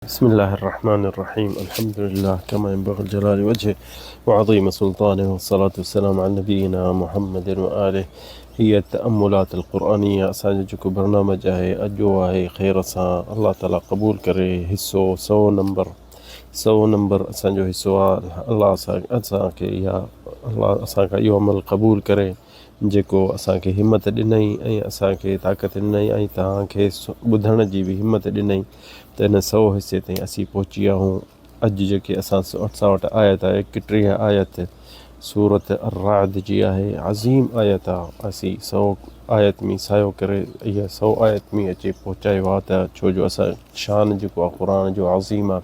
بسم الله الرحمن الرحيم الحمد لله كما ينبغي لجلال وجهه وعظيم سلطانه والصلاة والسلام على نبينا محمد وآله هي التأملات القرآنية اسان جو جيڪو برنامج آهي اڄ اهو آهي خير سان الله تعالي قبول ڪري حصو سو نمبر سو نمبر اسان جو حصو آهي الله اسان کي اها الله اسان کان اهو عمل قبول ڪري جيڪو اسان کي همت ڏنائين ۽ اسان کي طاقت ڏنائين ۽ توهان کي ٻڌڻ جي به همت ڏنائين ته ان سئو حصي تائين اسين پهچي ويا آهيون. اڄ جيڪي اسان اسان وٽ آيت آهي ايڪٽيهه آيت سورة الرعد جي آهي عظيم آيت آهي اسين سئو آيت ۾ سايو ڪري اها سئو آيت ۾ اچي پهچايو آهي ته ڇو جو اسان شان جيڪو آهي قرآن جو عظيم آهي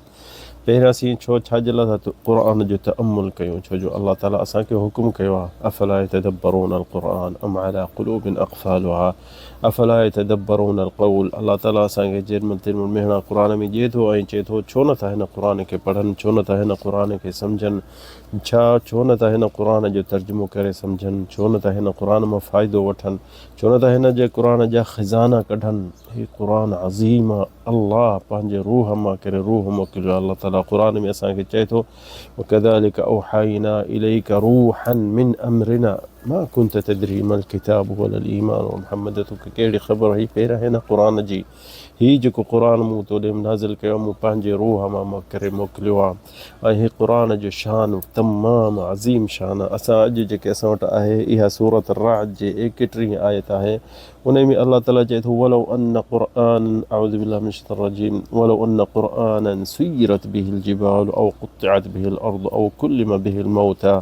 پهريان اسين ڇو ڇا جي لاء ٿا قرآن جو تامل ڪيون ڇو جو الله تعالي اسان کي حڪم ڪيو آهي افلا يتدبرون القرآن ام على قلوب اقفالها افلا يتدبرون القول الله تعالي اسان کي جيڏ مهل تيڏ مهل مهڻا قرآن ۾ ڏئي ٿو ۽ چئي ٿو ڇو نٿا هن قرآن کي پڙهن ڇو نٿا هن قرآن کي سمجهن ڇا ڇو نٿا هن قرآن جو ترجمو ڪري سمجهن ڇو نٿا هن قرآن مان فائدو وٺن ڇو نه ته هن جي قرآن جا خزانا ڪڍن. هي قرآن عظيم آ. الله پنهنجي روح مان ڪري روح موڪليو آ. الله تعالي قرآن ۾ اسان کي چئي ٿو، وڪذلک اوحينا اليک روحا من امرنا ما ڪنت تدري ما الڪتاب ولا الايمان او محمد توکي ڪهڙي خبر هئي پهريان هن قرآن جي. هي جيڪو قرآن مون تو ڏي نازل ڪيو آ مون پنهنجي روح مان ڪري موڪليو آ. ۽ هي قرآن جو شان تمام عظيم شان آهي اسان اڄ جيڪي اسان وٽ آهي اها سورة الرعد جي ايڪٽيهين آيت آهي ان ۾ الله تعالي چئي ٿو ولو ان قرآنا اعوذ بالله من الشيطان الرجيم ولو ان قرآنا سيرت به الجبال او قطعت به الارض او كلم به الموتى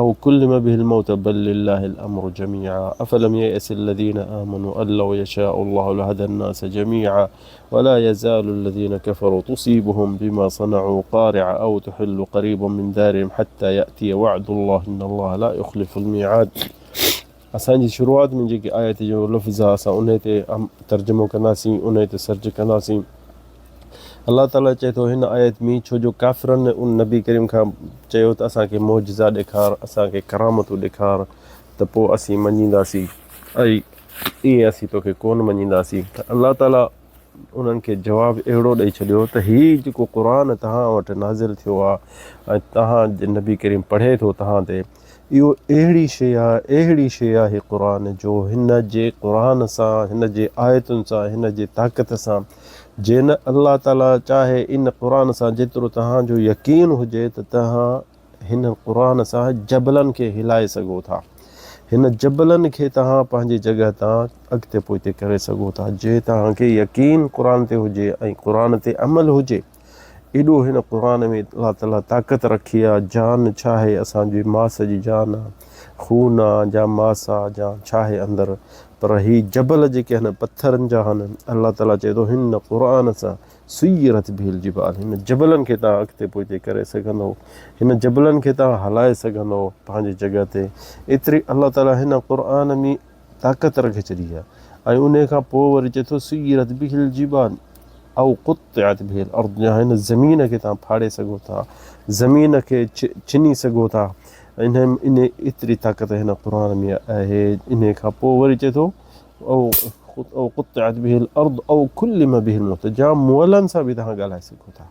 او كلم به الموت بل لله الامر جميعا افلم ييأس الذين امنوا ان لو يشاء الله لهدى الناس جميعا ولا يزال الذين كفروا تصيبهم بما صنعوا قارعة او تحل قريبا من دارهم حتى يأتي وعد الله ان الله لا يخلف الميعاد اسان جي شروعات ۾ جيڪي آيت جو لفظ آ اسان انهي تي ترجمو ڪنداسين انهي تي سرچ ڪنداسين الله تعالي چئي ٿو هن آيت ۾ ڇو جو ڪافرن ان نبي ڪريم کان چيو ته اسان کي معجزا ڏيکار اسان کي ڪرامتون ڏيکار ته پوء اسين مڃينداسين ۽ ائين اسين توکي ڪون مڃينداسين ته الله تعالي انهن کي جواب اهڙو ڏئي ڇڏيو ته هي جيڪو قرآن توهان وٽ نازل ٿيو آهي ۽ توهان نبي ڪريم پڙهي ٿو توهان تي اهو اهڙي شيء آهي، اهڙي شيء آهي قرآن جو هن جي قرآن سان، هن جي آيتن سان، هن جي طاقت سان، جي نه الله تعالي چاهي ان قرآن سان جيترو توهان جو يقين هجي ته توهان هن قرآن سان جبلن کي هلائي سگهو ٿا. هن جبلن کي توهان پنهنجي جڳهه تان اڳتي پوئتي ڪري سگهو ٿا جي توهان کي يقين قرآن تي هجي ۽ قرآن تي عمل هجي. ايڏو هن قرآن ۾ الله تعالي طاقت رکي آ جان ڇا آهي اسان جي ماس جي جان آ خون آ جا ماس آ جا ڇا آهي اندر پر هي جبل جيڪي آهن پٿرن جا آهن الله تعالي چئي ٿو هن قرآن سان سيرت به الجبال هن جبلن کي تان اڳتي پوئتي ڪري سگهندو هن جبلن کي تان هلائي سگهندو پنهنجي جڳهه تي ايتري الله تعالي هن قرآن ۾ طاقت رکي ڇڏي آهي ۽ انهي کان پوء وري چئي ٿو سيرت به الجبال او قطعت به الارض يا هن زمين کي توهان ڦاڙي سگهو ٿا زمين کي ڇني سگهو ٿا ان ان ايتري طاقت هن قرآن ۾ آهي انهي کان پوء وري چئي ٿو او او قطعت به الارض او كلم به الموت جا مولن سان به توهان ڳالهائي سگهو ٿا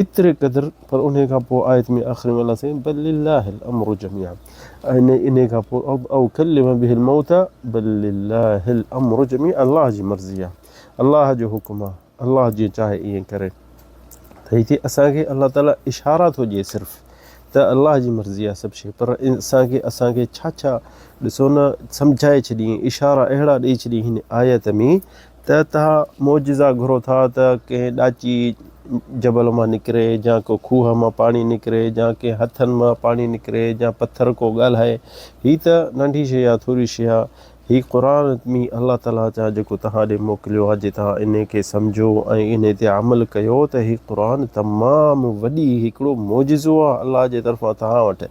ايتري قدر پر انهي کان پوء آيت ۾ آخر ۾ الله سائين بل لله الامر جميعا انهي کان پوء او کلم به الموت بل لله الامر جميعا الله جي مرضي آ الله جو حڪم آ الله جيئن چاهي ائين ڪري ته هتي اسان کي الله تعالي اشارا ٿو ڏئي صرف ته الله جي مرضي آ سڀ شي پر اسان کي اسان کي ڇا ڇا ڏسو نه سمجهائي ڇڏي اشارا اهڙا ڏئي ڇڏي هن آيت ۾ ته توهان معجزا گهرو ٿا ته ڪنهن ڏاچي جبل مان نڪري يا ڪو کوهه مان پاڻي نڪري يا ڪنهن هٿن مان پاڻي نڪري يا پٿر ڪو ڳالهائي. هي ته ننڍي شيء آهي، ٿوري شيء آهي. هي قرآن ۾ الله تعاليٰ جا جيڪو توهان ڏي موڪليو آهي، جي توهان انهي کي سمجهو ۽ انهي تي عمل ڪيو ته هي قرآن تمام وڏي هڪڙو معجزو آهي الله جي طرفان توهان وٽ.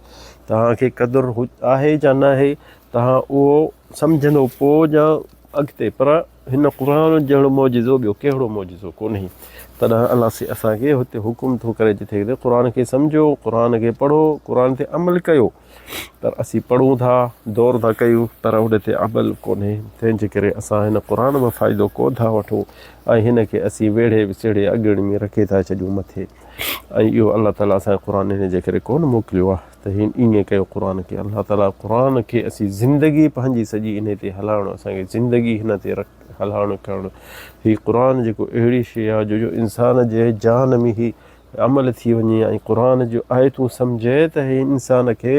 توهان کي قدر آهي يا ناهي، توهان اهو سمجهندو پوء يا اڳتي پر هن قرآن جهڙو معجزو ٻيو ڪهڙو معجزو ڪونهي. تڏهن الله سائين اسان کي هتي حڪم ٿو ڪري جٿي ڪٿي قرآن کي سمجهو، قرآن کي پڙهو، قرآن تي عمل ڪيو پر اسين پڙهون ٿا، دور ٿا ڪيون پر ان تي عمل ڪونهي تنهن جي ڪري اسان هن قرآن مان فائدو ڪونه ٿا وٺون ۽ هن کي اسين ويڙهي وسيڙهي اڳڻ ۾ رکي ٿا ڇڏيون مٿي ۽ اهو الله تعالي اسان کي قرآن هن جي ڪري ڪونه موڪليو آهي ته هن ائين ڪيو قرآن کي الله تعالي قرآن کي اسين زندگي پنهنجي سڄي انهي تي هلائڻ اسان کي زندگي هن تي رک هلائڻ ڪرڻ هي قرآن جيڪو اهڙي شيء آهي جو جو انسان جي جان ۾ هي عمل ٿي وڃي ۽ قرآن جون آيتون سمجهي ته هي انسان کي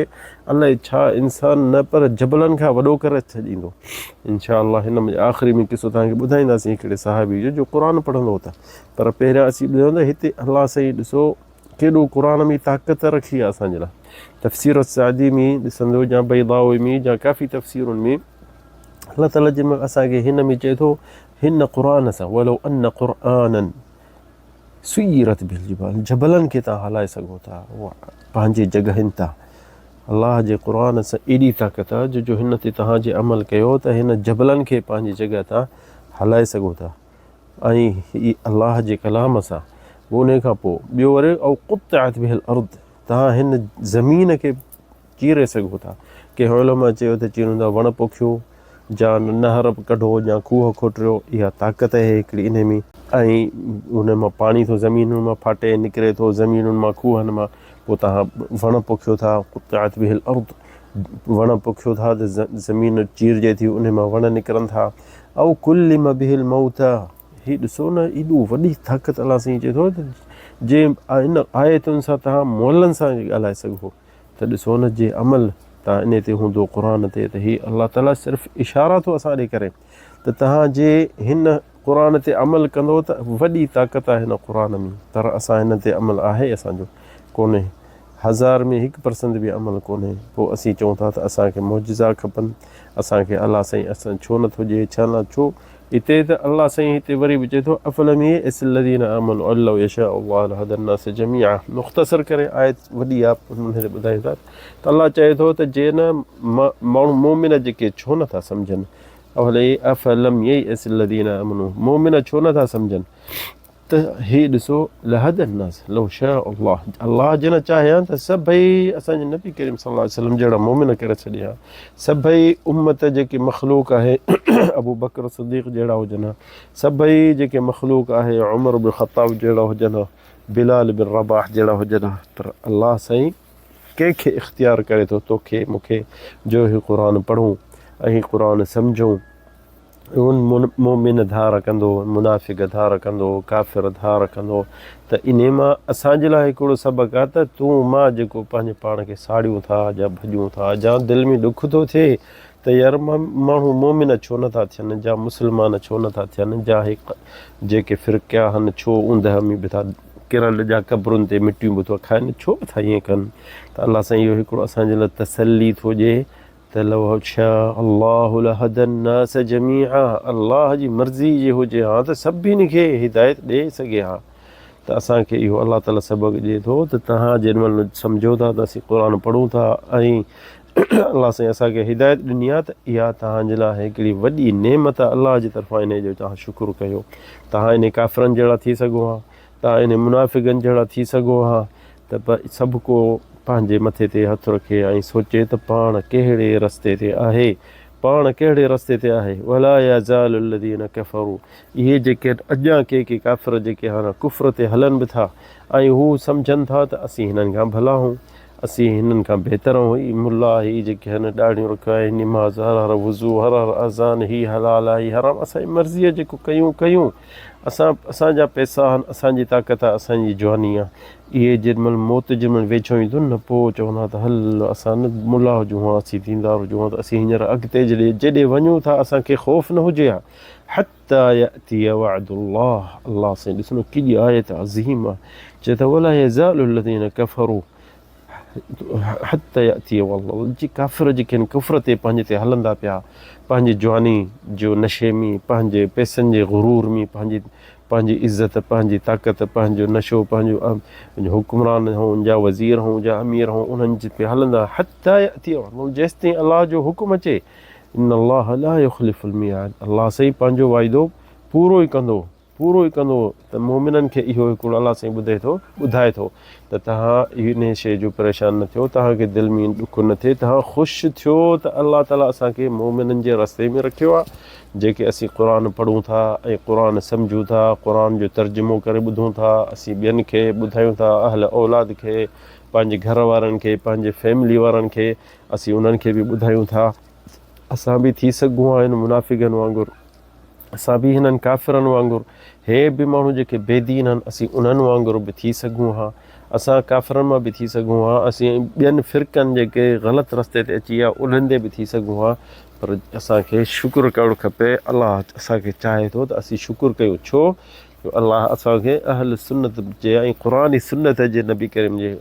الائي ڇا انسان نه پر جبلن کان وڏو ڪري ڇڏيندو انشاء الله هن ۾ آخري ۾ قصو توهان کي ٻڌائينداسين هڪڙي صحابي جو جو قرآن پڙهندو هو ته پر پهريان اسين ٻڌايون ته هتي الله سائين ڏسو ڪيڏو قرآن ۾ طاقت رکي آهي اسان جي لاء تفسير السعدي ۾ ڏسندو يا بيضاوي ۾ يا ڪافي تفسيرن ۾ الله تعالي جي اسان کي هن ۾ چئي ٿو هن قرآن سان ولو ان قرآنا سيرت به الجبال جبلن کي تان هلائي سگهو ٿا پنهنجي جڳهين تان الله جي قرآن سان ايڏي طاقت آهي جو جو هن تي توهان جي عمل ڪيو ته هن جبلن کي پنهنجي جڳهه تان هلائي سگهو ٿا ۽ هي الله جي ڪلام سان ان کان پوء ٻيو وري او قطعت به الارض توهان هن زمين کي چيري سگهو ٿا. ڪنهن علماء چيو ته چيرون ٿا وڻ پوکيو جا نهر ڪڍو يا کوهه کوٽريو اها طاقت آهي هڪڙي انهي ۾ ۽ ان مان پاڻي ٿو زمينن مان ڦاٽي نڪري ٿو زمينن مان کوهن مان پوء توهان وڻ پوکيو ٿا قطعت به الارض وڻ پوکيو ٿا ته زمين چيرجي ٿي انهي مان وڻ نڪرن ٿا او ڪلم به الموتى هي ڏسو نه ايڏو وڏي طاقت الله سائين چئي ٿو ته جي ان آيتن سان توهان مئلن سان ڳالهائي سگهو ته ڏسو نه جي عمل تان انهي تي هوندو قرآن تي ته هي الله تعالي صرف اشارا ٿو اسان ڏي ڪري ته تهان جي هن قرآن تي عمل ڪندو ته وڏي طاقت آهي هن قرآن ۾ پر اسان هن تي عمل آهي اسان جو ڪونهي هزار ۾ هڪ پرسنت به عمل ڪونهي پوء اسين چئون ٿا ته اسان کي معجزا کپن اسان کي الله سائين اسان ڇو نٿو ڏئي ڇا نه ڇو اتي ته الله سائين هتي وري به چئي ٿو افلم يئس الذين آمنوا ان لو يشاء الله لهدى الناس جميعا مختصر ڪري آيت وڏي آ ان تي ٻڌايون ٿا ته الله چئي ٿو ته جي نه ماڻهو مؤمن جيڪي ڇو نه ٿا سمجهن افلم يئس الذين آمنوا مؤمن ڇو نه ٿا سمجهن ته هي ڏسو لهدى الناس لو شاء الله الله جي نه چاهي ها ته سڀئي اسان جي نبي ڪريم صلي الله عليه وسلم جهڙا مؤمن ڪري ڇڏي ها سڀئي امت جيڪي مخلوق آهي ابو بڪر صديق جهڙا هجن ها سڀئي جيڪي مخلوق آهي عمر بن خطاب جهڙا هجن ها بلال بن رباح جهڙا هجن ها پر الله سائين ڪنهن کي اختيار ڪري ٿو توکي مونکي جو هي قرآن پڙهون ۽ هي قرآن سمجهون ان مؤمن ڌار ڪندو، منافق ڌار ڪندو، ڪافر ڌار ڪندو ته انهي مان اسان جي لاء هڪڙو سبق آهي ته تون مان جيڪو پنهنجي پاڻ کي ساڙيون ٿا يا ڀڄون ٿا يا دل ۾ ڏک ٿو ٿئي ته يار ماڻهو مؤمن ڇو نه ٿا ٿين يا مسلمان ڇو نه ٿا ٿين يا هي جيڪي فرقيا هن ڇو اوندهه ۾ به ٿا ڪرل جا قبرن تي مٽيون به ٿا کائن ڇو به ٿا ائين ڪن ته الله سائين اهو هڪڙو اسان جي لاء تسلي ٿو ڏئي ته لو شاء الله لهدي الناس جميعا الله جي مرضي جي هجي ها ته سڀني کي هدايت ڏئي سگهي ها ته اسان کي اهو الله تعالي سبق ڏئي ٿو ته توهان جنهن مهل سمجهو ٿا ته اسين قرآن پڙهون ٿا ۽ الله سائين اسان کي هدايت ڏني آهي ته اها توهان جي لاء هڪڙي وڏي نعمت آهي الله جي طرفان انهي جو توهان شڪر ڪيو توهان انهي ڪافرن جهڙا ٿي سگهو ها توهان انهي منافقن جهڙا ٿي سگهو ها ته سڀ ڪو پنهنجي مٿي تي هٿ رکي ۽ سوچي ته پاڻ ڪهڙي رستي تي آهي، پاڻ ڪهڙي رستي تي آهي. ولا يزال الذين ڪفروا اهي جيڪي اڄان ڪي ڪي ڪافر جيڪي هاڻ ڪفر تي هلن به ٿا ۽ هو سمجهن ٿا ته اسين هنن کان ڀلا آهون، اسين هنن کان بهتر آهون، هي ملا هي جيڪي هن ڏاڙهيون رکيو آهي، نماز، هر هر وضو، هر هر اذان، هي حلال آهي، هي حرام، اسان جي مرضيء جيڪو ڪيون ڪيون. اسان اسان جا پئسا آهن، اسان جي طاقت آهي، اسان جي جواني آهي. اهي جيڏي مهل موت جي مهل ويجهو ايندو نه پوء چوندا ته هل اسان نه ملا هجون ها، اسين ديندار هجون ها ته اسين هينئر اڳتي جڏهن جيڏي وڃون ٿا اسان کي خوف نه هجي ها. حتي ياتي وعد الله الله سائين ڏس نه ڪيڏي آيت عظيم آهي چئي ٿو ولا يزال الذين ڪفروا حتي ياتي والله جي ڪافر جيڪي آهن ڪفر تي پنهنجي تي هلندا پيا پنهنجي جواني جو نشي ۾ پنهنجي پئسن جي غرور ۾ پنهنجي پنهنجي عزت پنهنجي طاقت پنهنجو نشو پنهنجو حڪمران هون جا وزير هون جا امير هون انهن جي پيا هلندا حتي ياتي والله جيستائين الله جو حڪم اچي ان الله لا يخلف الميعاد الله سائين پنهنجو واعدو پورو ئي ڪندو. پورو ئي ڪندو ته مؤمنن کي اهو هڪڙو الله سائين ٻڌي ٿو ٻڌائي ٿو ته توهان انهي شيء جو پريشان نه ٿيو توهان کي دل ۾ ڏک نه ٿئي توهان خوش ٿيو ته الله تعالي اسان کي مؤمنن جي رستي ۾ رکيو آهي جيڪي اسين قرآن پڙهون ٿا ۽ قرآن سمجهون ٿا قرآن جو ترجمو ڪري ٻڌون ٿا اسين ٻين کي ٻڌايون ٿا اهل اولاد کي پنهنجي گهر وارن کي پنهنجي فيملي وارن کي اسين انهن کي به ٻڌايون ٿا اسان به ٿي سگهون ها هن منافقن وانگر اسان به هنن ڪافرن وانگر، هي به ماڻهو جيڪي بي دين آهن، اسين انهن وانگر به ٿي سگهون ها، اسان ڪافرن مان به ٿي سگهون ها، اسين ٻين فرقن جيڪي غلط رستي تي اچي ويا انهن تي به ٿي سگهون ها، پر اسان کي شڪر ڪرڻ کپي، الله اسان کي چاهي ٿو ته اسين شڪر ڪيون، ڇو جو الله اسان کي اهل سنت جي ۽ قرآني سنت جي نبي ڪريم جي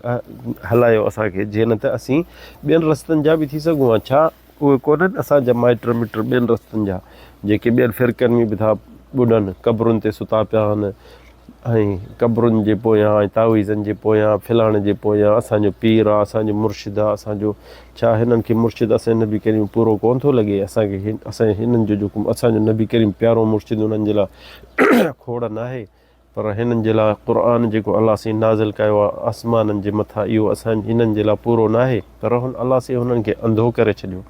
هلايو اسان کي، جي نه ته اسين ٻين رستن جا به ٿي سگهون ها، ڇا اهي ڪونهن اسان جا مائٽ مٽ ٻين رستن جا جيڪي ٻين فرقن ۾ به ٿا ٻڏن، قبرن تي ستا پيا آهن ۽ قبرن جي پويان ۽ تعويذن جي پويان فلاڻي جي پويان اسان جو پير آ اسان جو مرشد آ اسان جو ڇا هنن کي مرشد اسان جو نبي ڪريم پورو ڪونه ٿو لڳي اسان کي اسان هنن جو جيڪو اسان جو نبي ڪريم پيارو مرشد انهن جي لاء کوڙ ناهي. پر هنن جي لاء قرآن جيڪو الله سائين نازل ڪيو آهي آسمانن جي مٿان اهو اسان هنن جي لاء پورو ناهي پر هن الله سائين هنن کي انڌو ڪري ڇڏيو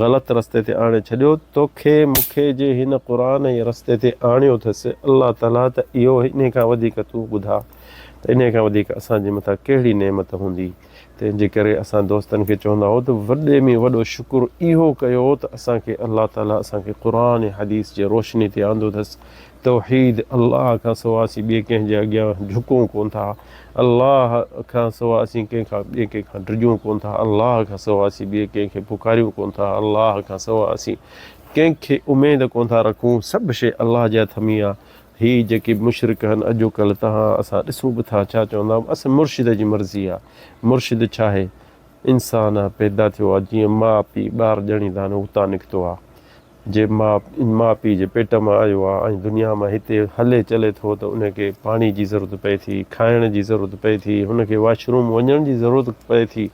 غلط رستي تي آڻي ڇڏيو توکي مون کي جي هن قرآن جي رستي تي آڻيو اٿس الله تعالي ته اهو انهي کان وڌيڪ تون ٻڌاء ته انهي کان وڌيڪ اسان جي مٿان ڪهڙي نعمت هوندي تنهن جي ڪري اسان دوستن کي چوندا هو ته وڏي ۾ وڏو شڪر اهو ڪيو ته اسان کي الله تعالي اسان کي قرآن ۽ حديث جي روشني تي آندو اٿس توحيد، الله کان سواء اسين ٻئي ڪنهن جي اڳيان جهڪون ڪونه ٿا، الله کان سواء اسين ڪنهن کان ٻئي ڪنهن کان ڊڄون ڪونه ٿا، الله کان سواء اسين ٻئي ڪنهن کي پڪاريون ڪونه ٿا، الله کان سواء اسين ڪنهن کي اميد ڪونه ٿا رکون، سڀ شيء الله جي هٿ ۾ آ. هي جيڪي مشرڪ هن اڄوڪلهه تهان اسان ڏسون به ٿا ڇا چوندا بس مرشد جي مرضي آ، مرشد ڇاهي؟ انسان آ پيدا ٿيو آ جيئن ماء پيء ٻار ڄڻيندا آهن اتان نڪتو آ. جي ماء ماء پيء جي پيٽ مان آيو آ ۽ دنيا مان هتي هلي چلي ٿو ته ان کي پاڻي جي ضرورت پئي ٿي، کائڻ جي ضرورت پئي ٿي، هن کي واش روم وڃڻ جي ضرورت پئي ٿي.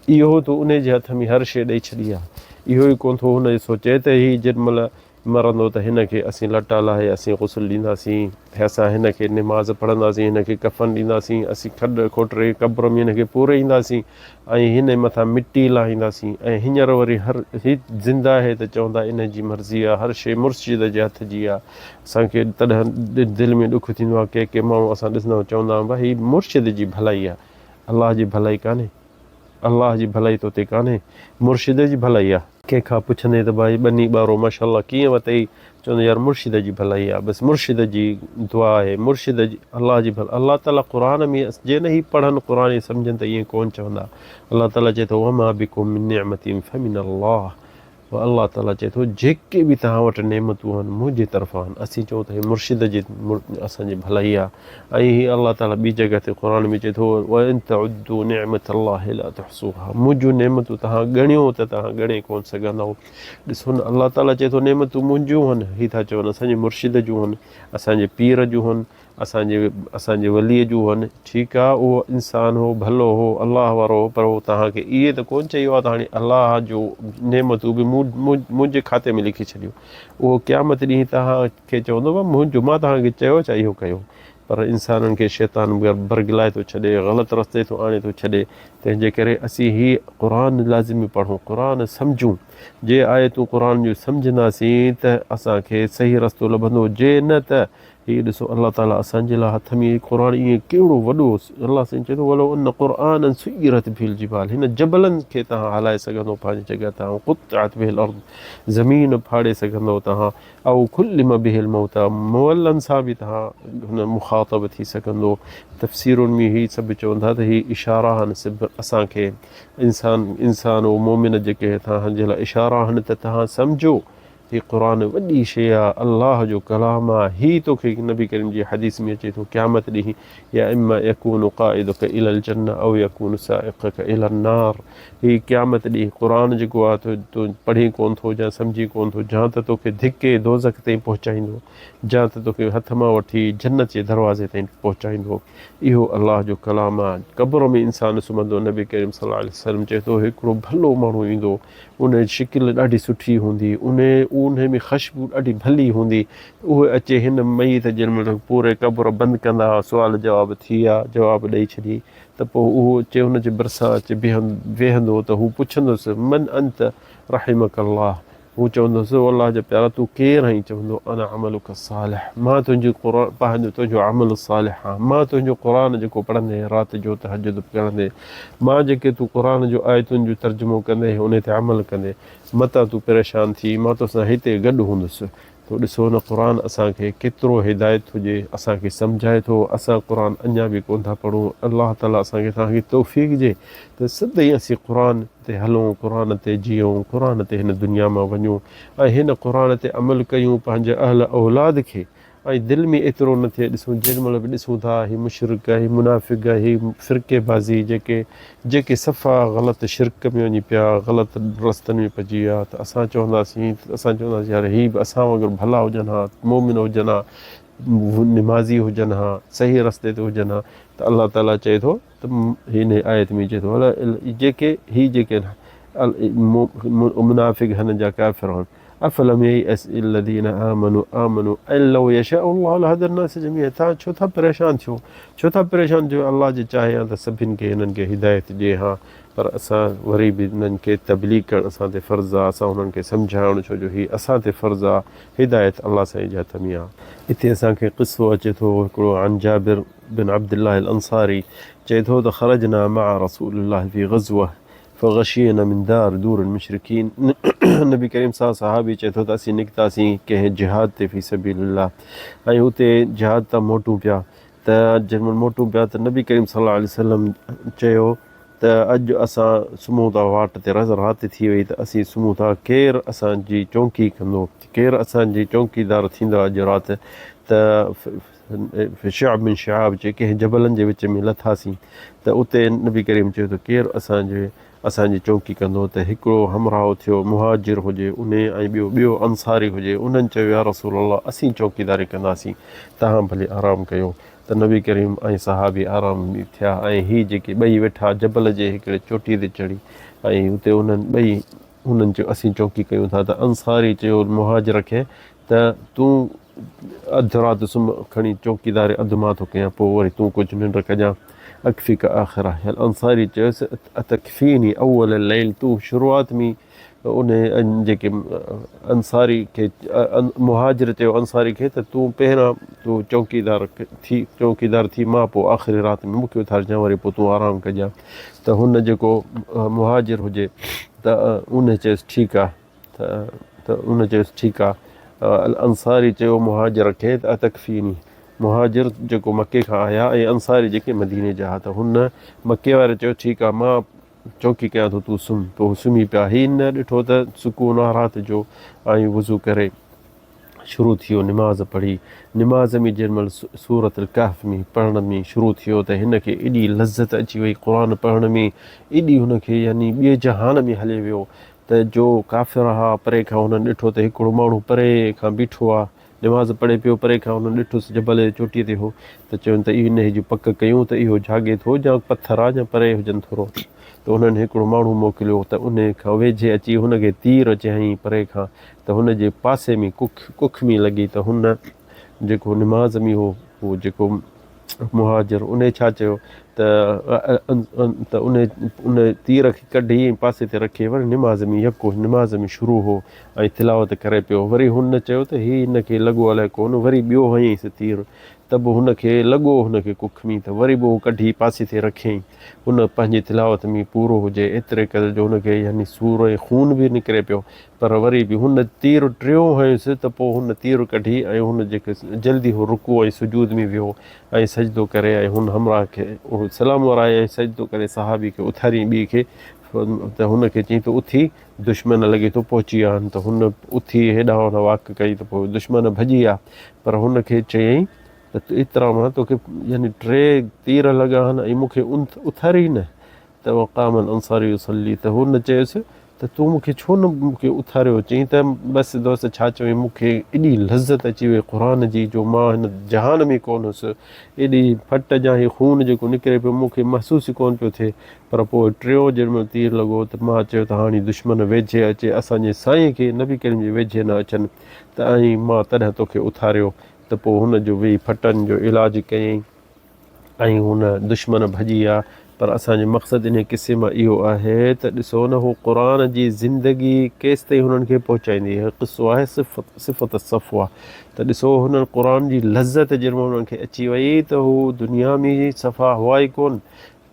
اهو ته انهي جي هٿ ۾ هر شيء ڏئي ڇڏي آ. اهو ئي ڪونه ٿو هن سوچي ته هي جيڏ مهل مرندو ته هن کي اسين لٽا لاهي اسين غسل ڏينداسين، اسان هن کي نماز پڙهنداسين، هن کي ڪفن ڏينداسين، اسين کڏ کوٽري قبر ۾ هن کي پوري اينداسين. ۽ هن مٿان مٽي لاهينداسين ۽ هينئر وري هر هي زنده آهي ته چوندا انهي جي مرضي آ هر شيء مرشد جي هٿ جي آ اسان کي تڏهن دل ۾ ڏک ٿيندو آ ڪي ڪي ماڻهو اسان ڏسندا آهيون چوندا آهن ڀائي هي مرشد جي ڀلائي آ الله جي ڀلائي ڪانهي الله جي ڀلائي تو تي ڪانهي مرشد جي ڀلائي آ. ڪنهن کان پڇندين ته ڀائي ٻني ٻارو ماشاءالله ڪيئن وتئي چوندو يار مرشد جي ڀلائي آ بس مرشد جي دعا آهي مرشد جي الله جي ڀل الله تعالي قرآن ۾ جي نه هي پڙهن قرآن ۽ سمجهن ته ائين ڪون چوندا الله تعالي چئي ٿو وما بڪم من نعمت فمن الله الله تعالي چئي ٿو جيڪي به توهان وٽ نعمتون آهن منهنجي طرفان آهن اسين چئون ته هي مرشد جي اسان جي ڀلائي آ ۽ هي الله تعالي ٻي جڳهه تي قرآن ۾ چئي ٿو وان تعدوا نعمت الله لا تحصوها منهنجون نعمتون توهان ڳڻيو ته توهان ڳڻي ڪون سگهندؤ ڏسو نه الله تعاليٰ چئي ٿو نعمتون منهنجون هن، هي ٿا چون اسان جي مرشد جون هن، اسان جي پير جون هن، اسان جي اسان جي وليء جون هن، ٺيڪ آ اهو انسان هو، ڀلو هو، الله وارو هو پر هو توهان کي ائين ته ڪونه چئي ويو آ ته هاڻي الله جو نعمتون به مون منهنجي کاتي ۾ لکي ڇڏيو. اهو قيامت ڏينهن توهان کي چوندو ڀا منهنجو مان توهان کي چيو ڇا اهو ڪيو. پر انسانن کي شيطان برغلائي ٿو ڇڏي، غلط رستي ٿو آڻي ٿو ڇڏي، تنهن جي ڪري اسين هي قرآن لازمي پڙهون، قرآن سمجهون، جي آيتون قرآن جون سمجهنداسين ته اسان کي صحيح رستو لڀندو، جي نه ته هي ڏسو الله تعالي اسان جي لاء هٿ ۾ هي قرآن ائين ڪهڙو وڏو الله سائين چئي ٿو ولو ان قرآنا سيرت به الجبال هن جبلن کي توهان هلائي سگهندو پنهنجي جڳهه تان قطعت به الارض زمين ڦاڙي سگهندو توهان او ڪلم به الموتيٰ مئلن سان به توهان هن مخاطب ٿي سگهندو. تفسيرن ۾ هي سڀ چون ٿا ته هي اشارا آهن سڀ اسان کي انسان انسان او مؤمن جيڪي توهان جي لاء اشارا آهن ته توهان سمجهو هي قرآن وڏي شيء آهي الله جو ڪلام آهي هي توکي نبي ڪريم جي حديث ۾ اچي ٿو قيامت ڏينهن يا اما يڪون قائدک الي الجنة او يڪون سائقک الي النار هي قيامت ڏينهن قرآن جيڪو آهي تو تون پڙهين ڪونه ٿو يا سمجهين ڪونه ٿو جان ته توکي ڌڪي دوزخ تائين پهچائيندو جان ته توکي هٿ مان وٺي جنت جي دروازي تائين پهچائيندو اهو الله جو ڪلام آهي قبر ۾ انسان سمهندو نبي ڪريم صلي الله عليه وسلم چئي ٿو هڪڙو ڀلو ماڻهو ايندو ان جي شڪل ڏاڍي سٺي هوندي ان اهو انهي ۾ خشبو ڏاڍي ڀلي هوندي ته اهي اچي هن ميت جنهن مهل پوري قبر بند ڪندا سوال جواب ٿي ويا جواب ڏئي ڇڏي ته پوء اهو اچي هن جي ڀرسان اچي ويهندو ته هو پڇندس من انت رحمک الله هو چوندس، او الله جا پيارا تون ڪير آهين؟ چوندو، انا عملک الصالح، مان تنهنجي قرآن پنهنجو تنهنجو عمل صالح آهيان، مان تنهنجو قرآن جيڪو پڙهندين رات جو تهجد پڙهندين، مان جيڪي تون قرآن جو آيتن جو ترجمو ڪندين انهي تي عمل ڪندين، متان تون پريشان ٿين، مان توسان هتي گڏ هوندس. تو ڏسو نه قرآن اسان کي ڪيترو هدايت ٿو ڏئي، اسان کي سمجهائي ٿو، اسان قرآن اڃا به ڪونه ٿا پڙهون، الله تعالي اسان کي توهان کي توفيق ڏئي ته سدائين اسين قرآن تي هلون، قرآن تي جيئون، قرآن تي هن دنيا مان وڃون ۽ هن قرآن تي عمل ڪيون پنهنجي اهل اولاد کي ۽ دل ۾ ايترو نه ٿئي ڏسون جنهن مهل به ڏسون ٿا هي مشرڪ هي منافق هي فرقي بازي جيڪي جيڪي صفا غلط شرڪ ۾ وڃي پيا غلط رستن ۾ پئجي ويا ته اسان چونداسين ته اسان چونداسين يار هي به اسان وانگر ڀلا هجن ها مومن هجن ها نمازي هجن ها صحيح رستي تي هجن ها ته الله تعالي چئي ٿو ته هن آيت ۾ چئي ٿو جيڪي هي جيڪي منافق هن جا ڪافر هن افلم ييأس الذين آمنوا آمنوا ان لو يشاء الله لهدى الناس جميعا تان ڇو ٿا پريشان ٿيو ڇو ٿا پريشان ٿيو الله جي چاهي ها ته سڀن کي هنن کي هدايت ڏي ها پر اسان وري به انهن کي تبليغ ڪرڻ اسان تي فرض آ اسان انهن کي سمجهائڻ ڇو جو هي اسان تي فرض آ هدايت الله سائين جي هٿ ۾ آ. اتي اسان کي قصو اچي ٿو هڪڙو عن جابر بن عبدالله الانصاري چئي ٿو ته خرجنا مع رسول الله في غزوه فغشينا من دار دور المشرڪين نبي ڪريم صلي صحابي چئي ٿو ته اسين نڪتاسين ڪنهن جهاد تي في سبيل الله ۽ اتي جهاد تان موٽون پيا ته جنهن مهل موٽون پيا ته نبي ڪريم صلي الله عليه وسلم چيو ته اڄ اسان سمهون ٿا واٽ تي رات ٿي وئي ته اسين سمهون ٿا ڪير اسان جي چونڪي ڪندو ڪير اسان جي چونڪيدار ٿيندو اڄ رات ته شعب من شعاب چي ڪنهن جبلن جي وچ ۾ لٿاسين ته اتي نبي ڪريم چيو ته ڪير اسان جي اسان جي چونڪي ڪندو ته هڪڙو همراهه اٿيو مهاجر هجي انهي ۽ ٻيو ٻيو انصاري هجي انهن چيو يا رسول الله اسين چونڪيداري ڪنداسين توهان ڀلي آرام ڪيو ته نبي ڪريم ۽ صحابي آرام ٿيا ۽ هي جيڪي ٻئي ويٺا جبل جي هڪڙي چوٽي تي چڙهي ۽ اتي انهن ٻئي انهن چيو اسين چونڪي ڪيون ٿا ته انصاري چيو مهاجر کي ته تون اڌ رات سمهه کڻي چوڪيداري اڌ مان ٿو ڪيان پوء وري تون ڪجهه ننڊ ڪجان اڪفيڪ آخره الانصاري چيس اتڪفيني اول الليل تون شروعات ۾ ان جيڪي انصاري کي مهاجر چيو انصاري کي ته تون پهريان تون چوڪيدار ٿي چوڪيدار ٿي مان پوء آخري رات ۾ مون کي اٿارجان وري پوء تون آرام ڪجان ته هن جيڪو مهاجر هجي ته ان چيس ٺيڪ آ ته ان چيس ٺيڪ آ. الانصاري چيو مهاجر کي ته اتڪفيني، مهاجر جيڪو مڪي کان آيا ۽ انصاري جيڪي مديني جا ها ته هن مڪي واري چيو ٺيڪ آ مان چوڪي ڪيان ٿو تون سمهه پوء هو سمهي پيا هي نه ڏٺو ته سڪون آ رات جو ۽ وضو ڪري شروع ٿيو نماز پڙهي نماز ۾ جنهن مهل سورة الڪهف ۾ پڙهڻ ۾ شروع ٿيو ته هن کي ايڏي لذت اچي وئي قرآن پڙهڻ ۾ ايڏي هن کي يعني ٻئي جهان ۾ هلي ويو ته جو ڪافر ها پري کان هنن ڏٺو ته هڪڙو ماڻهو پري کان بيٺو آ نماز پڙهي پيو پري کان هنن ڏٺس جبل جي چوٽيء تي هو ته چين ته انهيء جي پڪ ڪيون ته اهو جاڳي ٿو يا پٿر آ يا پري هجن ٿورو ته انهن هڪڙو ماڻهو موڪليو ته انهيء کان ويجهي اچي هن کي تير چيائين پري کان ته هن جي پاسي ۾ ڪک ڪک ۾ لڳي ته هن جيڪو نماز ۾ هو هو جيڪو مهاجر انهي ڇا چيو ته ته انهي ان تير کي ڪڍي ۽ پاسي تي رکي وري نماز ۾ يڪو نماز ۾ شروع هو ۽ تلاوت ڪري پيو وري هن چيو ته هي هن کي لڳو الائي ڪونه وري ٻيو هنيائينس تير ته به هن کي لڳو هن کي ڪک ۾ ته وري به اهو ڪڍي پاسي تي رکيائين هن پنهنجي تلاوت ۾ پورو هجي ايتري قدر جو هن کي يعني سور ۽ خون به نڪري پيو پر وري به هن تير ٽيون هنيس ته پوء هن تير ڪڍي ۽ هن جيڪي جلدي هو رڪوع ۽ سجود ۾ ويو ۽ سجدو ڪري ۽ هن همراهه کي اهو سلام ورائي ۽ سجدو ڪري صحابي کي اٿاريائين ٻئي کي ته هن کي چيائين ته اٿي دشمن لڳي ٿو پهچي ويا آهن ته هن اٿي هيڏانهن هوڏانهن واڪ ڪئي ته پوء دشمن ڀڄي ويا پر هن کي چيائين ته ايترا مان توکي يعني ٽي تير لڳا آهن ۽ مون کي اٿاري نه ته وقام الانصاري يصلي ته هن چيس ته ته تون مون کي ڇو نه مون کي اٿاريو؟ چيائين ته بس دوست ڇا چوين مون کي ايڏي لذت اچي وئي قرآن جي جو مان هن جهان ۾ ڪونه هوس. ايڏي ڦٽ جا هي خون جيڪو نڪري پيو مون کي محسوس ئي ڪونه پيو ٿئي. پر پوء ٽيون جنهن مهل تير لڳو ته مان چيو ته هاڻي دشمن ويجهي اچي اسان جي سائين کي نبي ڪريم جي ويجهي نه اچن ته ۽ مان تڏهن توکي اٿاريو ته پوء هن جو ويهي ڦٽن جو علاج ڪيائين. ۽ هن دشمن ڀڄي ويا پر اسان جو مقصد انهي قصي مان اهو آهي ته ڏسو نه هو قرآن جي زندگي ڪيستائين هنن کي پهچائيندي هي قصو آهي صفت صفت الصفوه ته ڏسو هنن قرآن جي لذت جنهن مهل هنن کي اچي وئي ته هو دنيا ۾ صفا هئا ئي ڪون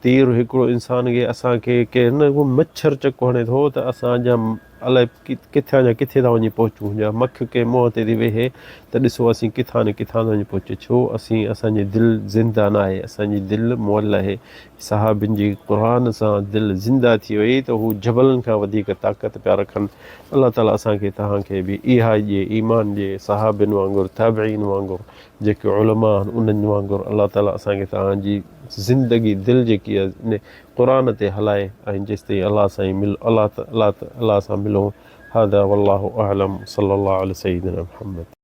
تير هڪڙو انسان کي اسان کي ڪنهن نه مڇر چڪ هڻي ٿو ته اسان جا الائي ڪٿان جا ڪٿي ٿا وڃي پهچون يا مک ڪنهن منهن تي ٿي ويهي ته ڏسو اسين ڪٿان نه ڪٿان ٿا وڃي پهچون ڇو اسين اسان جي دل زنده ناهي اسان جي دل مئل آهي صحابين جي قرآن سان دل زنده ٿي وئي ته هو جبلن کان وڌيڪ طاقت پيا رکن الله تعالي اسان کي توهان کي به اها ئي ڏي ايمان ڏي صحابين وانگر تابعين وانگر جيڪي علماء آهن انهن وانگر الله تعالي اسان کي توهان جي زندگي دل جيڪي آهي قرآن تي هلائي ۽ جيستائين الله سائين مل الله الله الله سان ملون هذا والله اعلم صلي الله علي سيدنا محمد.